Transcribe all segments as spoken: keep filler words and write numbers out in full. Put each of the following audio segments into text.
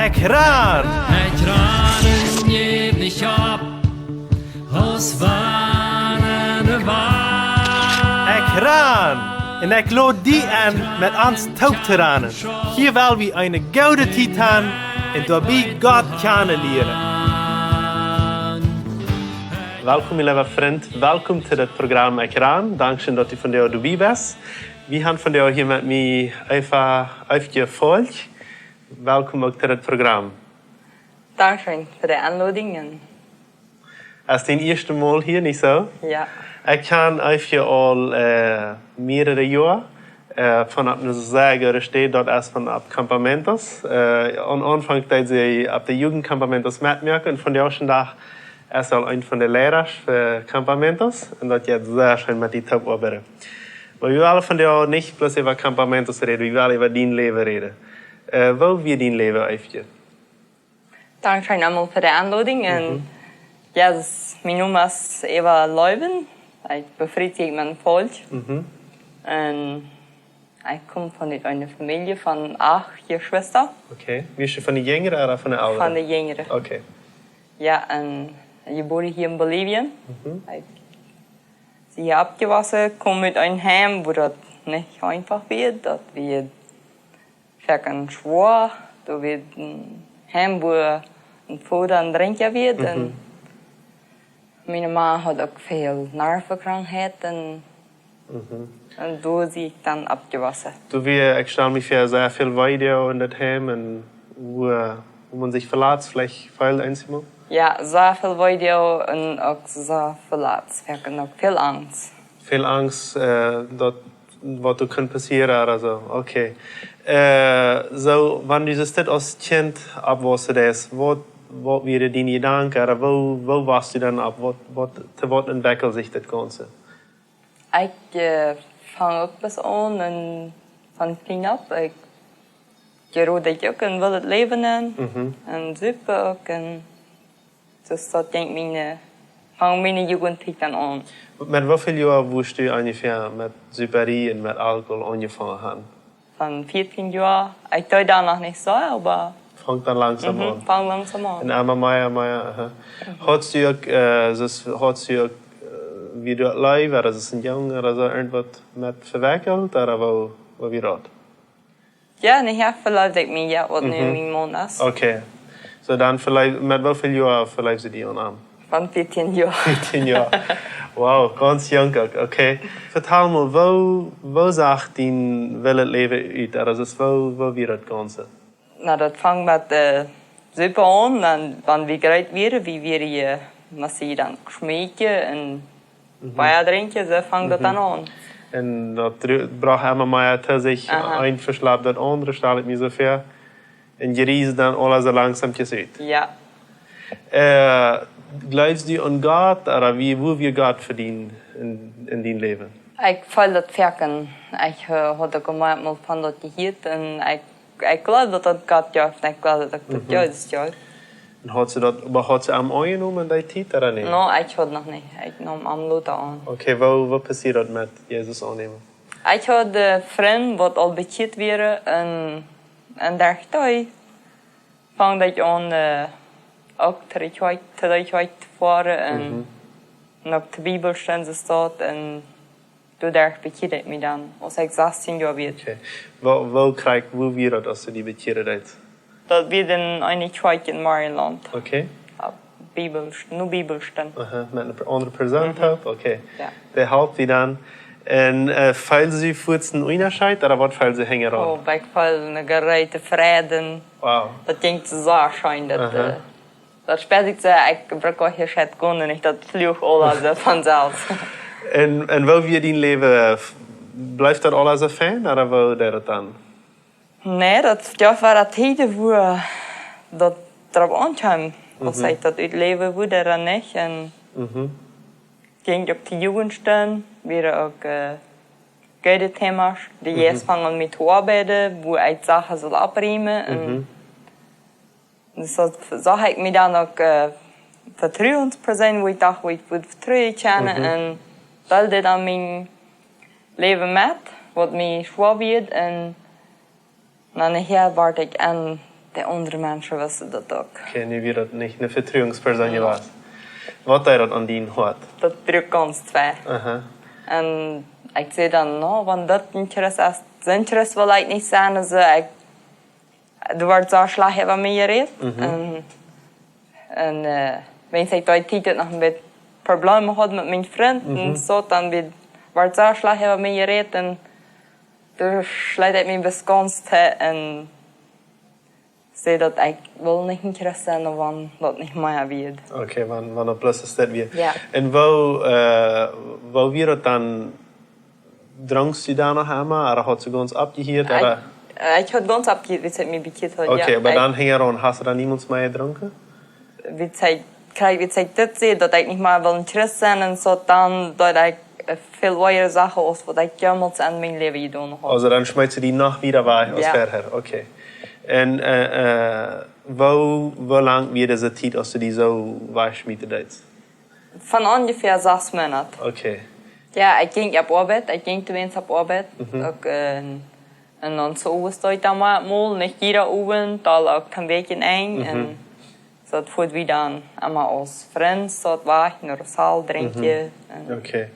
Ekjran! Ekjran, jäw nich opp, aus wann de Welt. Ekjran! Un ekj lod die enn, met ons toop to ranen. Hia well wie eene goode Tiet han un doabie Gott kjanen lieren. Welkom, mien leewa Frint. Welkom to dit Program Ekjran. Dankscheen, daut du vondoag doabie best. Wie han vondoag hia met mie Eva, Eefkje Volk. Welkom uk to dit Program. Dankscheen fa de Enlodunk. Es dien ieeschtet Mol hia, nich soo? Jo. Ekj kjan Eefkje aul, äh, mierere Joa, äh, von opp eene sea goode Städ, daut es von opp Campamentos. Äh, aum Aunfank deed see opp de Jugendcampamentos metmoaken un vondoag dän Dach es see aul eent von de Lierasch fa Campamentos un daut jeit sea scheen met die toop oabeiden. Oba wie wellen vondoag nich bloos äwa Campamentos räden, wie wellen äwa dien Läwen räden. Äh, woo wia dien Läwen, Eefkje? Dankscheen emol fa de Enlodunk. Un Mhm. jo, daut es, mien Nomen es Eva Leuven. Ekj befried sikj met een Volk. Mhm. Un ekj kom von eene Famielje von acht Jeschwista. Okay. Best du von de jinjre ooda von de eldre? Von de jinjre. Okay. Jo, un jebuaren hia en Bolivien. Mhm. Ekj sie hia oppjewossen, kom ut een Heim, wua daut nich eefach wia. Daut wia foaken schwoa, daut wia een Heim, wua een Voda een Drinkja wia. Mhm. Un miene Mame haud uk väl Nervenkrankheit un, Mhm. un doa sie ekj dan oppjewossen. Du wia, ekj stal mie väa, sea väl Weedoag en daut Heim un wua, wua maun sikj veletzt, veleicht väl eemol? Jo, sea väl Weedoag un uk sea veletzt, foaken uk väl Angst. Väl Angst, äh, daut waut doa kunn passieren ooda soo. Okay. Äh, soo, wan du dit aus Kjint oppwossen deist, waut, waut wieren diene Jedanken, ooda woo, woo wosst du dan opp? Waut, waut, to waut entwekjeld sikj daut Gaunze? Ekj, äh, funk uk bat aun un von kjlien opp, ekj, ekj rode uk een wult Läwen aun, Mhm. un supen uk, un Daut, daut denkj ekj, miene, funk miene Jugend dan aun. Met woo väl Joa wusst du onjefäa met Suparie un met Alkohol aunjefongen han? Von vieetieen Joa. Ekj deed dan noch nich soo, oba Funk dan langsom Mhm, aun. funk langsom aun. Un emma mea, mea, aha. Mhm. Haudst du uk, äh, soo, haudst du uk, äh, wia daut Leew, ooda es een Jung, ooda soo, irjentwaut met vewekjelt, ooda woo, woo wia daut? Jo, nä, jo, veleewd ekj mie, jo, waut nu Mhm. mien Maun es. Okay. Soo dan veleewd, met woo väl Joa veleewdst du die aun am? Von vieetieen Joa. Vieetieen Joa. Wow, gaunz junk uk, okay. Vetal mol, woo, woo sach dien wult Läwen ut? Daut es, woo, woo wia daut Gaunze? Na, daut funk met, äh, Supen aun, dan, wan wie jrod wieren, wie wieren hia, must wie dan schmeekjen un Mhm. Bia drinkjen, soo funk daut Mhm. dan aun. Un daut dru-, brocht emma mea to sikj, Aha. een veschlapt daut aundre, stal ekj mie soo väa. Un jie riesen dan aula soo langsom ut. Jo. Äh, jleefst du aun Gott, ooda woo, woo wia Gott fa die en, en dien Läwen? Ekj funk daut foaken, ekj, äh, haud uk mol von daut jehieet un ekj, ekj jleew daut daut Gott jeft, ekj jleew daut daut Mhm. Jesus jeft. Un haudst du daut, oba haudst du am aunjenomen en dee Tiet, ooda nä? No, ekj haud noch nich. Ekj neem am lota aun. Okay, woo, woo passieed daut met Jesus aunnämen? Ekj haud, äh, Frind, waut aul bekjieet wieren, un, un doa funk ekj aun, äh, uk to de Kjoakj, to de Kjoakj to foaren, un, Mhm. un uk de Bibelstund soo staut, un doaderch bekjieed ekj mie dan, aus ekj sastieen Joa wia. Okay. Woo, woo krakjt, woo wia daut, aus du die bekjieeden deetst? Daut wia dan eene Kjoakj en Marienland. Okay. Jo, Bibel, no Bibelstund. Aha, met eene aundre Persoon Mhm. toop? Okay. Jo. Dee holp die dan. Un, äh, feeldst du fuaz een Unjascheet, ooda waut feeldst du hinjaraun? Oh, ekj feeld eenen jrooten Fräd. Wow. Daut jinkj soo scheen, daut, Aha. äh, Daut spieed sikj soo, ekj bruck uk hia Scheit gonen un ekj daut fluach aula soo von selfst. Un, un woo wia dien Läwen, äh, f-, bleef daut aula soo fein, ooda woo deed daut dan? Nä, daut, jo, wia daut Tieden, wua daut doaropp aunkjeem, aus Mhm. ekj daut utläwen wudd ooda nich. Un Mhm. jinkj uk de Jugend aun, wieren uk, äh, goode Themas, de Mhm. Jeist funk aun met to oabeiden, wua ekj Sachen sull opriemen. Un Mhm. Daut sach ekj mie dan uk, äh, Vetruenspersoon, wua ekj docht, wua ekj wudd vetruen kjennen. Mhm. Un deeld dan mien Läwen met, waut mie schwoa wia. Un dan nohäa wort ekj en de aundre Menschen wisten daut uk. Okay, nu wia daut nich eene Vetruenspersoon jewast. Waut deed daut aun dien Hoat? Daut bruak gaunz twei. Aha. Un ekj säd dan, no, wan daut een Christ es, soon Christ well ekj nich sennen, aulsoo ekj, doa wort soo schlajcht äwa mie jerät. Un, un äh, wan ekj dee Tiet noch een bät Probleme haud met mienen Frint, un soo dan wia, wort soo schlajcht äwa mie jerät, un doa schleet ekj mie bes gaunz to un säd daut ekj well nich een Christ sennen, wan daut nich mea wia. Okay, wan, wan daut bloos es daut wia. Jo. Un woo, äh, woo wia daut dan, drunkst du dan noch emma, ooda hast du gaunz oppjehieet, ooda? Ekj, äh, ekj haud gaunz oppjehieet, wiels ekj mie bekjieet haud, jo. Okay, oba dan hinjaraun hast du dan niemols mea jedrunken? Wiels ekj, krakjt wiels ekj dit säd, daut ekj nich mea well een Christ sennen, un soo dan deed ekj äh, väl oajre Sachen aus waut ekj jemols en mien Läwen jedonen haud. Aulsoo dan schmeetst du die noch wieda wajch aus verhäa, okay. Un äh, äh, woo, woo lang wia dise Tiet, aus du die soo wajchschmieten deetst? Von onjefäa sas Moonat. Okay. Jo, ekj jinkj opp Oabeit, ekj jinkj toweens opp Oabeit. Uk, äh, un dan soo wia daut dan mau mol, nich jieda Owent, dan uk een bät enj. Un soo daut wort wie dan emma aus Frind, soo daut wia, no Rosal drinkjen. Un Okay.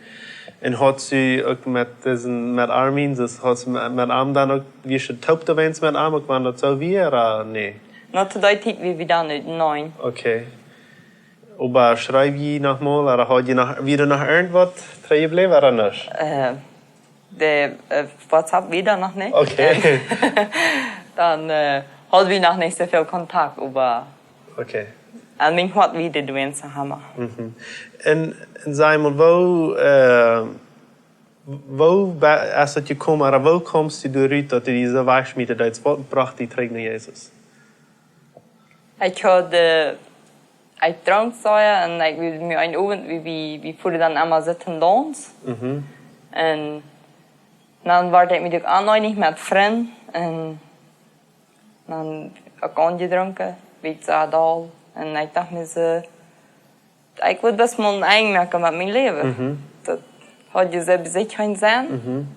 Un hast du uk met disen, met Armin, dus hast du met, met am dan uk, wia jie toop toweens met am, uk wan daut soo wia, ooda nä? no, to dee Tiet wia wie dan nich, nä. Okay. Oba schreef jie noch mol, ooda haud jie noch, wia doa noch irjentwaut trigj jebläwen, ooda nich? Äh, de äh, WhatsApp wia noch nich. Okay. Dan äh, haud wie noch nich soo väl Kontakt, oba Okay. aun mien Hoat wia daut doa eent, saj wie. Un, un saj mol, woo, äh, woo be-, es daut jekomen, ooda woo kjemst du doa rut, daut du die soo wajchschmieten deetst? Waut brocht die trigj no Jesus? Ekj haud, äh, ekj drunk sea un ekj wia mie een Owent, wie, wie, wie fuaren dan emma sitten daunzen. Un dan wort ekj mie uk auneinich met Frind un dan uk aunjedrunken, wia ekj soo doll. Un ekj docht mie soo, ekj wull best mol een Enj moaken met mien Läwen. Daut haud je soo bie sikj kjeen Senn.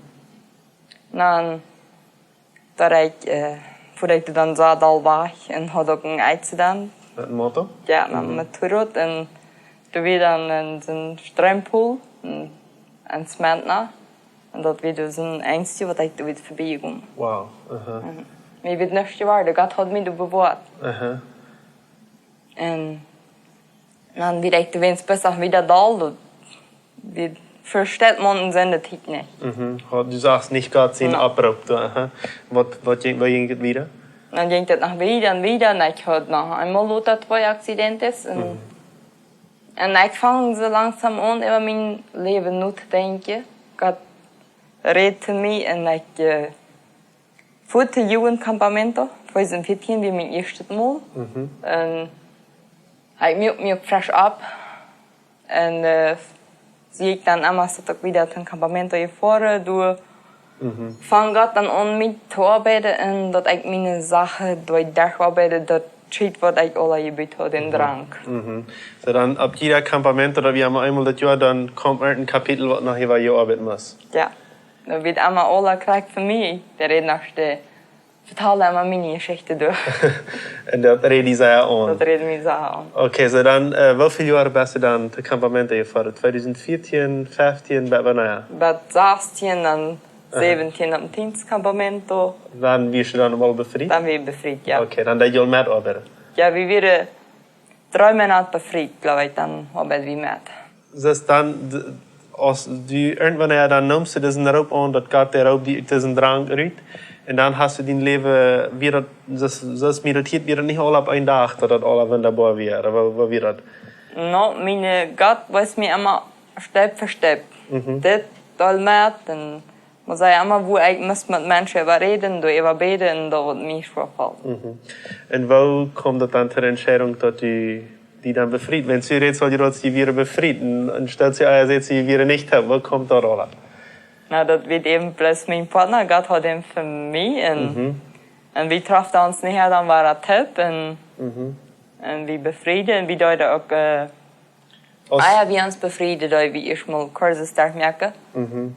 Dan, daut ekj, äh, fua ekj dan soo doll wajch un haud uk een Accident. Met een Motor? Jo, met een Motorrad. Un doa wia dan een, een Stroompool, een, een Smenta. Un daut wia daut een Enjsje waut ekj doa wia verbie jegonen. Wow. Aha. Mie wia nuscht jeworden, Gott haud mie doa bewoat. Aha. Un dan wia ekj toweens bes noch wieda doll, daut, daut vesteit maun en soone Tiet nich. Mhm. Haud, du sachst nich Gott sien Oproop doa, aha. Waut, waut jinkj, woo jinkj et wieda? Dan jinkj et noch wieda un wieda un ekj haud noch eemol lota twee Accidentes un, un ekj funk soo langsom aun äwa mien Läwen notodenkjen. Gott räd to mie un ekj, äh, fua to Jugendcampamento, tweedusent vieetieen wia mien ieeschtet Mol. Un ekj muak mie uk fresch opp. Un, äh, sie ekj dan emma daut ekj wieda toom campamento jefoaren, doa funk Gott dan aun mie to oabeiden un daut ekj miene Sachen doa derchoabeiden, daut Schiet waut ekj aula jebut haud, dän Drank. Mhm. Soo dan opp jieda campamento, daut wia emma eemol daut Joa, dan kjemt een Kapitel waut noch äwa jeoabeit mott. Jo. Daut wia emma aula krakjt fa mie. Dee räd noch de, vetald emma miene Jeschicht doa. Un daut räd die sea aun. Daut räd mie sea aun. Okay, soo dan, äh, woo väl Joa best du dan toom campamento jefoaren? Tweedusent vieetieen, feftieen, bat wanea? Bat sastieen, dan säwentieen opp een Teens campamento. Dan wieescht du dan aul befriet? Dan wia ekj befriet, jo. Okay, dan deed jie aul metoabeiden? Jo, wie wieren dree Moonat befriet, jleew ekj, dan oabeid wie met. Soo dan, d-, aus du irjentwanea dan neemst du disen Roop aun, daut Gott dee roopt die ut disen Drank rut. Un dan hast du dien Läwen, wia daut, soo, soo aus mie daut hieet, wia daut nich aul opp een Dach, daut daut aula wundaboa wia, ooda woo, woo wia daut? No, mien, äh, Gott wiest mie emma Step fa Step. Dit, daut met, un mott sajen, emma wua ekj must met Menschen äwa räden, doa äwa bäden, un daut waut mie schwoa felt. Un woo kjemt daut dan to de Entscheidunk, daut du die dan befrietst? Wan du rätst, waut du daut, du wieescht befriet, un, un stellst die, ah, sajchst du, du wieescht nich, woo kjemt daut aula? No, daut wia äwen bloos mien Partner, Gott haud am fa mie, un, un wie troffen ons nich, dan wia daut toop, un, un wie befrieden, un wie deeden uk, äh, ah jo, wie ons befrieden, daut wie ieescht mol Kurse stark moaken.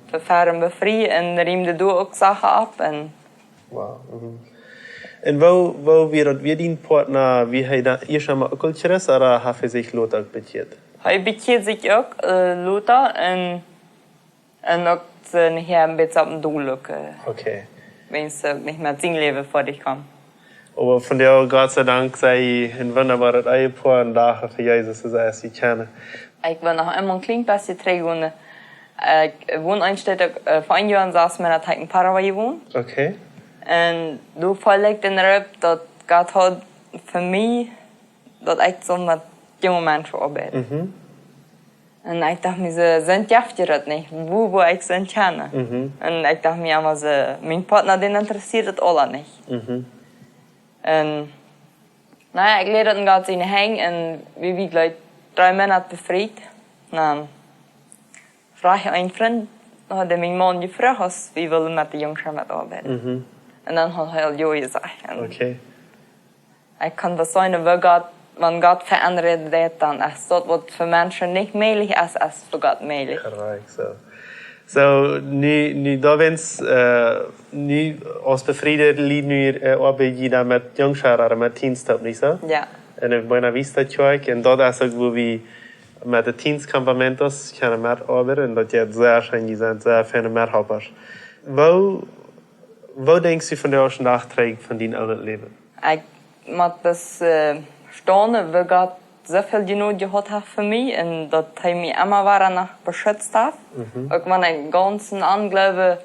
Fa Froaren befrieen un räumden doa uk Sachen opp un. Wow. Mhm. Un woo, woo wia daut, wia dien Partner, wia hee dan ieescht emol uk aul Christ, ooda haft hee sikj lota uk bekjieet? Hee bekjieed sikj uk, äh, lota un, un uk, äh, nohäa een bät opp een Dol uk, äh, Okay. Wiels hee nich met sien Läwen foadich kjeem. Oba vondoag, Gott sei Dank, sie jie een wundaboaret Ehepoa un Dach fa Jesus, soo aus jie kjennen. Ekj well noch eemol een kjlien bät trigjgonen. Ekj won ieescht, äh, fa een Joa un sas Moonat hab ekj en Paraguay jewont. Okay. Un doa feeld ekj dan uk, daut Gott haud fa mie, daut ekj sull met junge Menschen oabeiden. Mhm. Un ekj docht mie soo, sent jeft daut nich, wua, wua ekj sent kjennen. Mhm. Un ekj docht mie emma soo, mien Partner, dän interessieet daut aula nich. Mhm. Un, na jo, ekj läd daut en Gott siene Henj un wie, wie jlikj dree Moonat befriet. Dan fruach een Frint, haud mien Maun jefroacht, aus wie wullen met de Jungs metoabeiden. Mhm. Un dan haud hee aul jo jesajcht. Un Okay. Ekj kaun bloos sajen, wan Gott, wan Gott veendren deit, dan es daut, waut fa Menschen nich mäajlich es, es fa Gott mäajlich. Korrekt, soo. Soo, nu, nu, doa wens, äh, nu aus befriede Lied nu, äh, oabeid jie dan met Jungs ooda met Teens toop, nich soo? Jo. En de Buena Vista Kjoakj, un daut es uk, wua wie met de Teens Campamentos kjennen metoabeiden, un daut jeit sea scheen, jie sent sea feine Methalpasch. Woo, woo denkjst du vondoag dän Dach trigj von dien oolet Läwen? Ekj mott bloos, äh, staunen, woo Gott soo väl Jnod jehaut haft fa mie un daut hee mie emma wada noch beschitzt haft. Mhm. Uk wan ekj gaunz en Onjloowen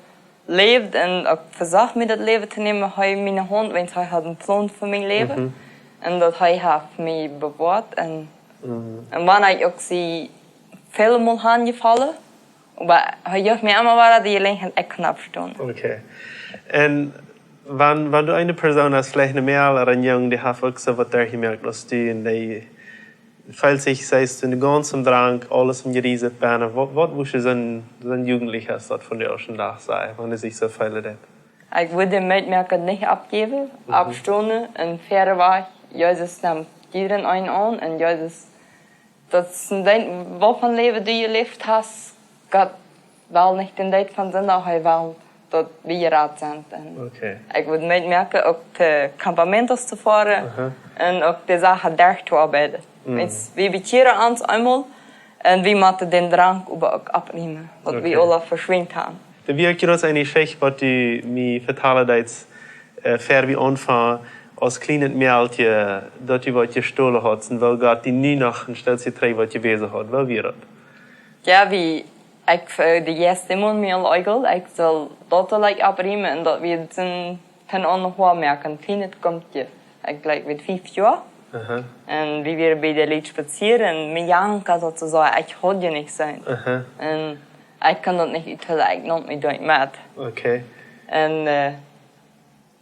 läwd un uk vesocht mie daut Läwen to nämen, hee miene Haunt, wiels hee haud een Plon fa mien Läwen. Mhm. Un daut hee haft mie bewoat un, Mhm. Un wan ekj uk sie väl mol hanjefollen, oba hee jeef mie emma wada de Jeläajenheit, ekj kunn oppstonen. Okay. Un wan, wan du eene Persoon hast, veleicht een Mejal ooda een Jung, dee haft uk soo waut derchjemoakt aus du, un dee feelt sikj, sajchst du, en de gaunze Drank, aules em Jeriesel bennen. Waut, waut wurscht du soon, soon Jugentlicha, aus daut vondoag dän Dach sie, wan hee sikj soo feelen deit? Ekj wudd däm metmoaken, nich oppjäwen, Mhm. oppstonen un wieda wajch. Jesus nemt jiedren eenen aun un Jesus, daut es een Dinkj, waut fa een Läwen du jeläft hast, Gott well nich dän Dinkj von Sind, hee well daut wie jerat sent. Un Okay. ekj wudd metmoaken, uk de Campamentos to foaren Aha. un uk de Sachen derchtoabeiden. Mhm. Wiels wie bekjieren ons eemol un wie motten dän Drank oba uk oppnämen, waut wie Okay. aula veschwendt haben. Doa wia uk jroz eene Jeschicht, waut du mie vetalen deetst, äh, ver wie aunfungen, aus kjlienet Mejal, daut du waut jestolen hast, un woo Gott die nu noch een Stekj trigj waut jewast haud. Woo wia daut? Jo, wie ekj, äh, de Jeist deed mie aul Eagel, ekj sull daut leicht oppnämen un daut wia een Pin aun de Hoa moaken, een kjlienet Kumtje. Ekj jlikj met fief Joa. Aha. Un wie wieren bie de Lied spazieren un mien Janka, soo to sajen, ekj haud je nich seenen. Aha. Un ekj kunn daut nich uthoolen, ekj neem mie doa met. Okay. Un, äh,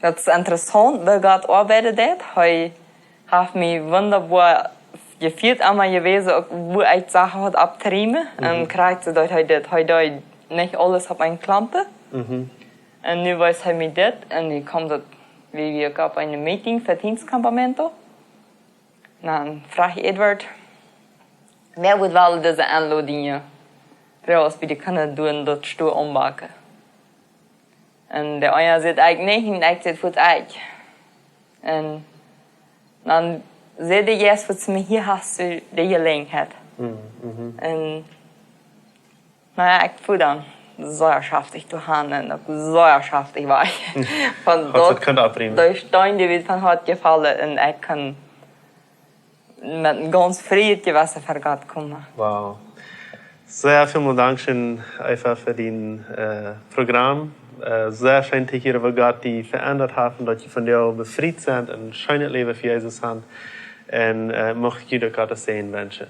daut es interessaunt, woo Gott oabeiden deed. Hee haft mie wundaboa jefieet, emma jewast, uk woo ekj Sachen haud opptonämen. Mhm. Un krakjt soo daut hee dit, hee deed nich aules opp een Klampen. Mhm. Un nu wees hee mie dit, un nu kjeem daut, wie, wie opp een Meeting fa Teens Campamento. Dan fruach Edward, wäa wudd wellen dise Enlodinj, wäa aus bie de Kjinja doonen daut Stua aunbacken. Un de eena säd, ekj nich, un ekj säd, fuaz ekj. Un dan säd de Jeist, fuaz mie, hia hast du de Jeläajenheit. Mhm, mhm. Un, na jo, ekj fua dan sea schaftich doahan un uk sea schaftich wajch. Von Hast daut daut kunt oppnämen? De Steen, dee wia von Hoat jefaulen un ekj kunn met een gaunz friet Jewessen ver Gott komen. Wow. Sea väl Dank, Eva, fa dien, äh, Program. Äh, sea scheen to hieren, woo Gott die veendat haft un daut jie vondoag befriet sent un een scheenet Läwen fa Jesus haben. Un, äh, mucht jie Gott sienen Säajen wenschen.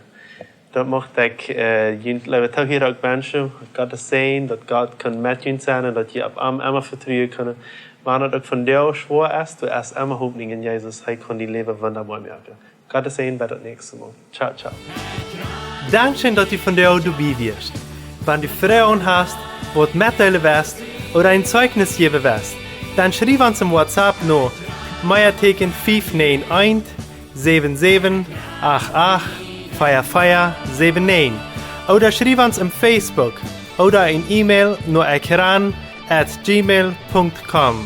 Daut mucht ekj, äh, junt, leewe Toohiera, uk wenschen, Gott sienen Säajen, daut Gott kaun met junt sennen un daut jie opp am emma vetruen kjennen. Wan daut uk vondoag schwoa es, doa es emma Hopninj en Jesus, hee kaun dien Läwen wundaboa moaken. Gott sienen Säajen, bat daut näakjste Mol. Ciao, ciao. Dankscheen, daut du vondoag doabie wieescht. Wan du Froagen hast, waut metdeelen west ooda een Zeichnis jäwen west, dan schriew ons em WhatsApp no Meateken fief näajen eent, säwen säwen acht acht, vea vea säwen näajen, ooda schriew ons em Facebook ooda een E-Mail no ekran at gmail punkt com.